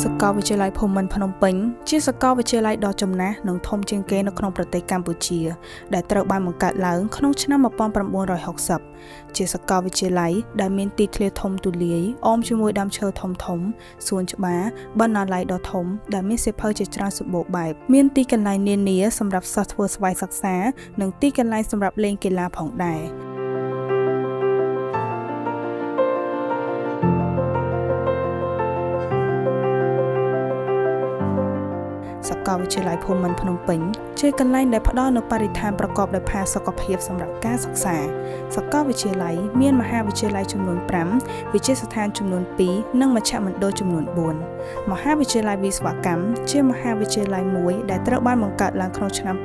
សាកលវិទ្យាល័យភូមិន្ទភ្នំពេញជាសាកលវិទ្យាល័យដ៏ចំណាស់និងធំជាងគេនៅក្នុងប្រទេសកម្ពុជា ដែលត្រូវបានបង្កើតឡើងក្នុងឆ្នាំ1960ជាសាកលវិទ្យាល័យដែលមានទីធ្លាធំទូលាយអមជាមួយដើមឈើធំធំសួនច្បារបណ្ណាល័យដ៏ធំដែលមានសៀវភៅជាច្រើនសម្បូរបែបមានទីកន្លែងនានាសម្រាប់សិស្សធ្វើស្វ័យសិក្សានិងទីកន្លែងសម្រាប់លេងកីឡាផងដែរ។ សាកលវិទ្យាល័យភូមិន្ទភ្នំពេញជាកន្លែងដែលផ្ដល់នូវបរិស្ថានប្រកបដោយផាសុកភាពសម្រាប់ការសិក្សាសាកលវិទ្យាល័យមានមហាវិទ្យាល័យចំនួន5វិទ្យាស្ថានចំនួន2និងមជ្ឈមណ្ឌលចំនួន4មហាវិទ្យាល័យវិស្វកម្មជាមហាវិទ្យាល័យមួយដែលត្រូវបានបង្កើតឡើងក្នុងឆ្នាំ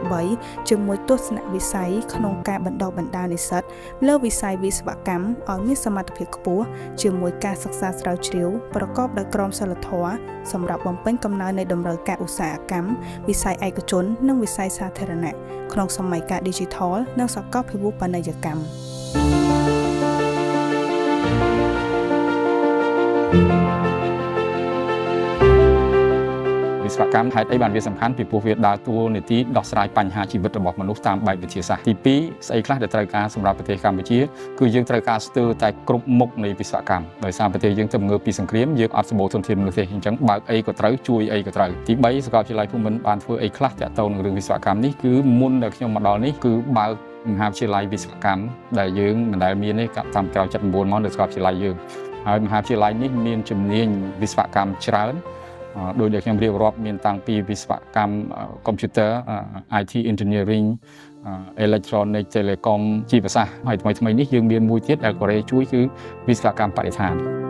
2013ជាមួយទស្សនវិស័យក្នុងការបណ្ដុះបណ្ដាលនិស្សិតលើវិស័យវិស្វកម្មឲ្យមានសមត្ថភាពខ្ពស់ជាមួយការសិក្សាស្រាវជ្រាវប្រកបដោយក្រមសីលធម៌សម្រាប់បំពេញកំណើននៃតម្រូវការឧស្សាហកម្មវិស័យឯកជន និងវិស័យសាធារណៈក្នុងសម័យកាល Digital និងសកលភាវូបនីយកម្ម។ វិស្វកម្មហេតុអីបានវាសំខាន់ពីព្រោះវាដើរតួនាទីដោះស្រាយបញ្ហាជីវិតរបស់មនុស្សតាមបែបវិទ្យាសាស្ត្រទី2ស្អីខ្លះដែលត្រូវការសម្រាប់ប្រទេសកម្ពុជាគឺយើងត្រូវការស្ទើរតែគ្រប់មុខនៃវិស្វកម្មដោយសារប្រទេសយើងទៅងើបពីសង្គ្រាមយើងអត់សម្បូរធនធានមនុស្សទេអញ្ចឹងបើកអីក៏ត្រូវជួយអីក៏ត្រូវទី3សាកលវិទ្យាល័យភូមិន្ទបានធ្វើអីខ្លះទាក់ទងនឹងរឿងវិស្វកម្មនេះគឺមុនដែលខ្ញុំមកដល់នេះគឺបើកមហាវិទ្យាល័យវិស្វកម្មដែលយើងមិនដែលមានទេតាមក្រោយ79មកនៅសាកលវិទ្យាល័យយើងហើយមហាវិទ្យាល័យនេះមានជំនាញវិស្វកម្មច្រើនដោយដែលខ្ញុំរៀបរាប់មានតាំងពីវិស្វកម្មកុំព្យូទ័រ IT engineering electronic telecom ជីវសាស្ត្រហើយថ្មីថ្មីនេះយើងមានមួយទៀតដែលកូរ៉េជួយគឺវិស្វកម្មបរិស្ថាន។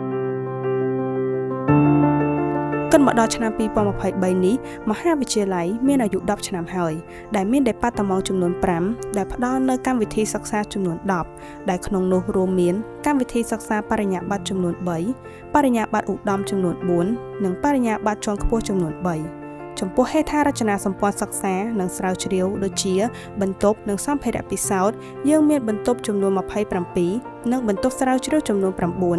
គិតមកដល់ឆ្នាំ2023នេះមហាវិទ្យាល័យមានអាយុ10ឆ្នាំហើយដែលមានដេប៉ាតឺម៉ង់ចំនួន5ដែលផ្ដល់នូវកម្មវិធីសិក្សាចំនួន10ដែលក្នុងនោះរួមមានកម្មវិធីសិក្សាបរិញ្ញាបត្រចំនួន3បរិញ្ញាបត្រឧត្តមចំនួន4និងបរិញ្ញាបត្រជាន់ខ្ពស់ចំនួន3ចំពោះហេដ្ឋារចនាសម្ព័ន្ធសិក្សានិងស្រាវជ្រាវដូចជា បន្ទប់និងសម្ភារៈពិសោធន៍យើងមានបន្ទប់ចំនួន27និងបន្ទប់ស្រាវជ្រាវចំនួន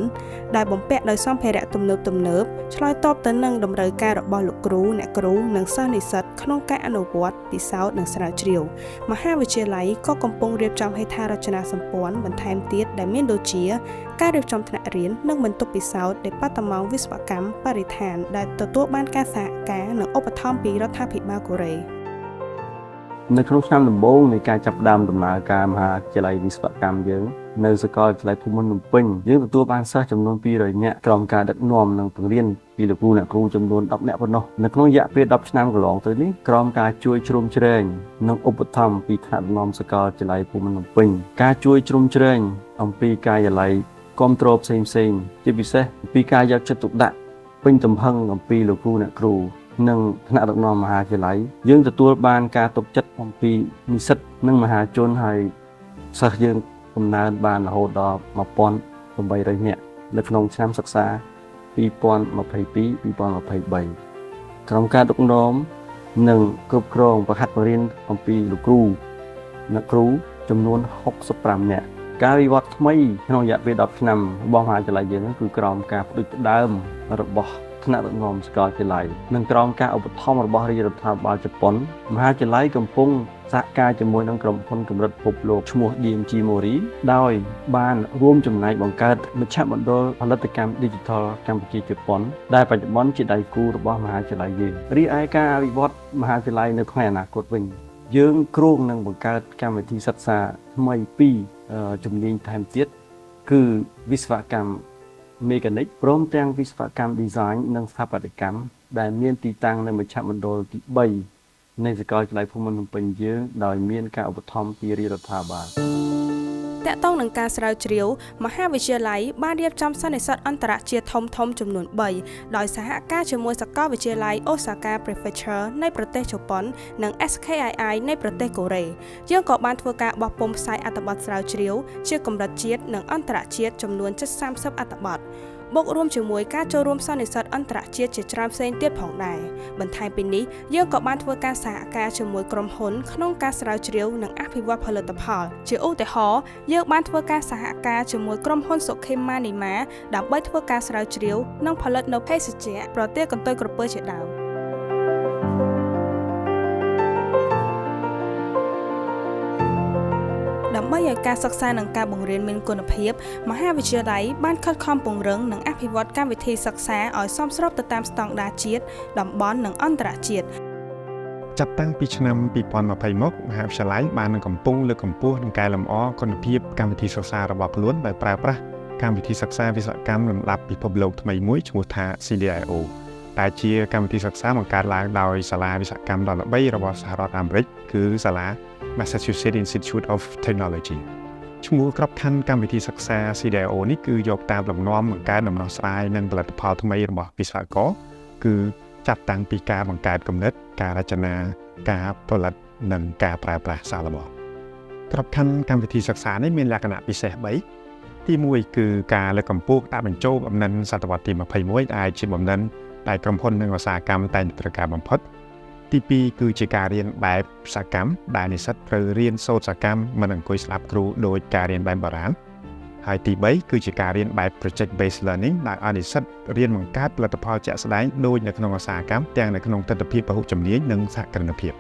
9ដែលបំពាក់ដោយសម្ភារៈទំនើបទំនើបឆ្លើយតបទៅនឹងតម្រូវការរបស់លោកគ្រូអ្នកគ្រូនិងសិស្សនិស្សិតក្នុងការអនុវត្តពិសោធន៍និងស្រាវជ្រាវមហាវិទ្យាល័យក៏កំពុងរៀបចំហេដ្ឋារចនាសម្ព័ន្ធបន្ថែមទៀតដែលមានដូចជាការរៀបចំថ្នាក់រៀននិងបន្ទប់ពិសោធន៍ដេប៉ាតឺម៉ង់វិស្វកម្មបរិស្ថានដែលទទួលបានការសហការនិងឧបត្ថម្ភពីរដ្ឋាភិបាលកូរ៉េ។ នៅក្នុងឆ្នាំដំបូងនៃការចាប់ផ្ដើមដំណើរការមហាវិទ្យាល័យវិស្វកម្មយើងនៅសាកលវិទ្យាល័យភូមិន្ទភ្នំពេញយើងទទួលបានសិស្សចំនួន200នាក់ក្រោមការដឹកនាំនិងបង្រៀនពីលោកគ្រូអ្នកគ្រូចំនួន10នាក់ប៉ុណ្ណោះនៅក្នុងរយៈពេល10ឆ្នាំកន្លងទៅនេះក្រោមការជួយជ្រោមជ្រែងនិងឧបត្ថម្ភពីថ្នាក់ដឹកនាំសាកលវិទ្យាល័យភូមិន្ទភ្នំពេញការជួយជ្រោមជ្រែងអំពីការិយាល័យគ្រប់គ្រងផ្សេងផ្សេងជាពិសេសពីការយកចិត្តទុកដាក់ពេញទំហឹងអំពីលោកគ្រូអ្នកគ្រូនិងថ្នាក់ដឹកនាំមហាវិទ្យាល័យយើងទទួលបានការទុកចិត្តអំពីនិស្សិតនិងមហាជនហើយសិស្សយើងកំណើនបានរហូតដល់1800នាក់នៅក្នុងឆ្នាំសិក្សា2022-2023ក្រោមការដឹកនាំនិងគ្រប់គ្រងបង្ហាត់បង្រៀនអំពីលោកគ្រូអ្នកគ្រូចំនួន65នាក់ការវិវត្តថ្មីក្នុងរយៈពេល10ឆ្នាំរបស់មហាវិទ្យាល័យយើងគឺក្រោមការផ្ដួចផ្ដើមរបស់ថ្នាក់ដឹកនាំសាកលវិទ្យាល័យនិងក្រោមការឧបត្ថម្ភរបស់រាជរដ្ឋាភិបាលជប៉ុនមហាវិទ្យាល័យកំពុងសហការជាមួយនឹងក្រុមហ៊ុនកម្រិតពិភពលោកឈ្មោះ DMG Mori ដោយបានរួមចំណែកបង្កើតមជ្ឈមណ្ឌលផលិតកម្ម Digital កម្ពុជាជប៉ុនដែលបច្ចុប្បន្នជាដៃគូរបស់មហាវិទ្យាល័យយើងរីឯការអភិវឌ្ឍមហាវិទ្យាល័យនៅថ្ងៃអនាគតវិញយើងគ្រោងនឹងបង្កើតកម្មវិធីសិក្សាថ្មីពីរជំនាញថែមទៀតគឺវិស្វកម្មមេកានិកព្រមទាំងវិស្វកម្ម design និងស្ថាបត្យកម្មដែលមានទីតាំងនៅមជ្ឈមណ្ឌលទី3នៃសាកលវិទ្យាល័យភូមិន្ទភ្នំពេញយើងដោយមានការឧបត្ថម្ភពីរាជរដ្ឋាភិបាល។ ទាក់ទងនឹងការស្រាវជ្រាវមហាវិទ្យាល័យបានរៀបចំសន្និសីទអន្តរជាតិធំៗចំនួន3ដោយសហការជាមួយសាកលវិទ្យាល័យ Osaka Prefecture នៃប្រទេសជប៉ុននិង SKII នៃប្រទេសកូរ៉េយើងក៏បានធ្វើការបោះពុម្ពផ្សាយអត្ថបទស្រាវជ្រាវជាកម្រិតជាតិនិងអន្តរជាតិចំនួនជិត30អត្ថបទ។ បូករួមជាមួយការចូលរួមសន្និសីទអន្តរជាតិជាច្រើនផ្សេងទៀតផងដែរបន្ថែមពីនេះយើងក៏បានធ្វើការសហការជាមួយក្រុមហ៊ុនក្នុងការស្រាវជ្រាវនិងអភិវឌ្ឍផលិតផលជាឧទាហរណ៍យើងបានធ្វើការសហការជាមួយក្រុមហ៊ុនសុខេមម៉ានីម៉ាដើម្បីធ្វើការស្រាវជ្រាវនិងផលិតនូវភេសជ្ជៈប្រទាលកន្ទុយក្រពើជាដើម។ ដើម្បីឲ្យការសិក្សានិងការបង្រៀនមានគុណភាពមហាវិទ្យាល័យបានខិតខំពង្រឹងនិងអភិវឌ្ឍកម្មវិធីសិក្សាឲ្យសមស្របទៅតាមស្តង់ដារជាតិតំបន់និងអន្តរជាតិ។ ចាប់តាំងពីឆ្នាំ2020មកមហាវិទ្យាល័យបាននឹងកំពុងលើកកម្ពស់និងកែលម្អគុណភាពកម្មវិធីសិក្សារបស់ខ្លួនដោយប្រើប្រាស់កម្មវិធីសិក្សាវិស្វកម្មលំដាប់ពិភពលោកថ្មីមួយឈ្មោះថា CDIO ដែលជាកម្មវិធីសិក្សាបង្កើតឡើងដោយសាលាវិស្វកម្មដ៏ល្បីរបស់សហរដ្ឋអាមេរិកគឺសាលា Massachusetts Institute of Technology។ ឈ្មោះក្របខ័ណ្ឌកម្មវិធីសិក្សា CDIO នេះគឺយកតាមលំនាំបង្កើតដំណោះស្រាយនិងផលិតផលថ្មីរបស់វិស្វករគឺចាប់តាំងពីការបង្កើតគំនិតការរចនាការផលិតនិងការប្រើប្រាស់សាកល្បងក្របខ័ណ្ឌកម្មវិធីសិក្សានេះមានលក្ខណៈពិសេស3ទី1គឺការលើកកម្ពស់ដាក់បញ្ចូលបំណិនសតវត្សទី21ដែលជាបំណិនដែលក្រុមហ៊ុននិងឧស្សាហកម្មតែងត្រូវការបំផុតទី2គឺជាការរៀនបែបសកម្មដែលនិស្សិតត្រូវរៀនសូត្រសកម្មមិនអង្គុយស្ដាប់គ្រូដោយការរៀនបែបបុរាណហើយទី3គឺជាការរៀនបែប project based learning ដែលឲ្យនិស្សិតរៀនបង្កើតផលិតផលជាក់ស្ដែងដូចនៅក្នុងឧស្សាហកម្មទាំងនៅក្នុងទិដ្ឋភាពពហុជំនាញនិងសហគ្រិនភាព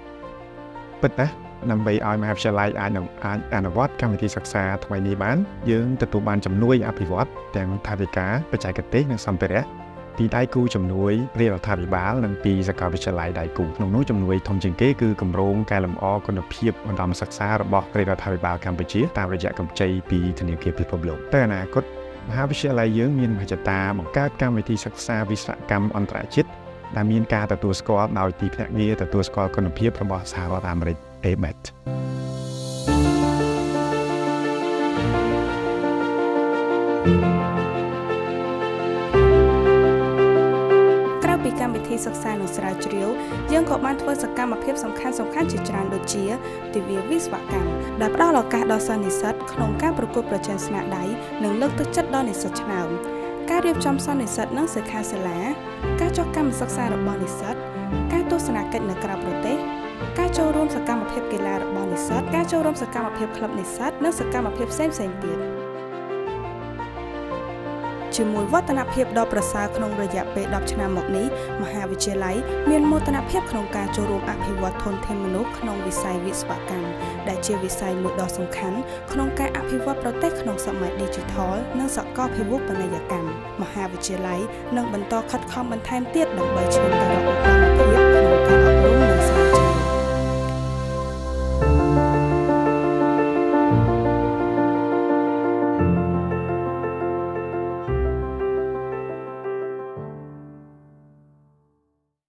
ពិតណាស់ដើម្បីឲ្យមហាវិទ្យាល័យអាចនឹងអាចអនុវត្តកម្មវិធីសិក្សាថ្មីនេះបានយើងទទួលបានជំនួយអភិវឌ្ឍទាំងថវិកាបច្ចេកទេសនិងសម្ភារៈពីដៃគូជំនួយរាជរដ្ឋាភិបាលនិងពីសាកលវិទ្យាល័យដៃគូក្នុងនោះជំនួយធំជាងគេគឺគម្រោងកែលម្អគុណភាពឧត្តមសិក្សារបស់រាជរដ្ឋាភិបាលកម្ពុជាតាមរយៈកម្ចីពីធនាគារពិភពលោកទៅអនាគតមហាវិទ្យាល័យយើងមានមហិច្ឆតាបង្កើតកម្មវិធីសិក្សាវិស្វកម្មអន្តរជាតិដែលមានការទទួលស្គាល់ដោយទីភ្នាក់ងារទទួលស្គាល់គុណភាពរបស់សហរដ្ឋអាមេរិក ABET។ ក្រៅពីកម្មវិធីសិក្សានិងស្រាវជ្រាវយើងក៏បានធ្វើសកម្មភាពសំខាន់ៗជាច្រើនដូចជាទិវាវិស្វកម្មដែលផ្ដល់ឱកាសដល់សិស្សនិស្សិតក្នុងការប្រកួតប្រជែងស្នាដៃនិងលើកទឹកចិត្តដល់និស្សិតឆ្នើមការរៀបចំសន្និសីទនិងសិក្ខាសាលាការចុះកម្មសិក្សារបស់និស្សិតការទស្សនកិច្ចនៅក្រៅប្រទេសការចូលរួមសកម្មភាពកីឡារបស់និស្សិតការចូលរួមសកម្មភាពក្លឹបនិស្សិតនិងសកម្មភាពផ្សេងៗទៀត។ជាមួយវឌ្ឍនភាពដ៏ប្រសើរក្នុងរយៈពេល10ឆ្នាំមកនេះមហាវិទ្យាល័យមានមោទនភាពក្នុងការចូលរួមអភិវឌ្ឍធនធានមនុស្សក្នុងវិស័យវិស្វកម្មដែលជាវិស័យមួយដ៏សំខាន់ក្នុងការអភិវឌ្ឍប្រទេសក្នុងសម័យ Digital និងសកលភាវូបនីយកម្មមហាវិទ្យាល័យនឹងបន្តខិតខំបន្ថែមទៀតដើម្បីឈានទៅរកឧត្តមភាពក្នុងការ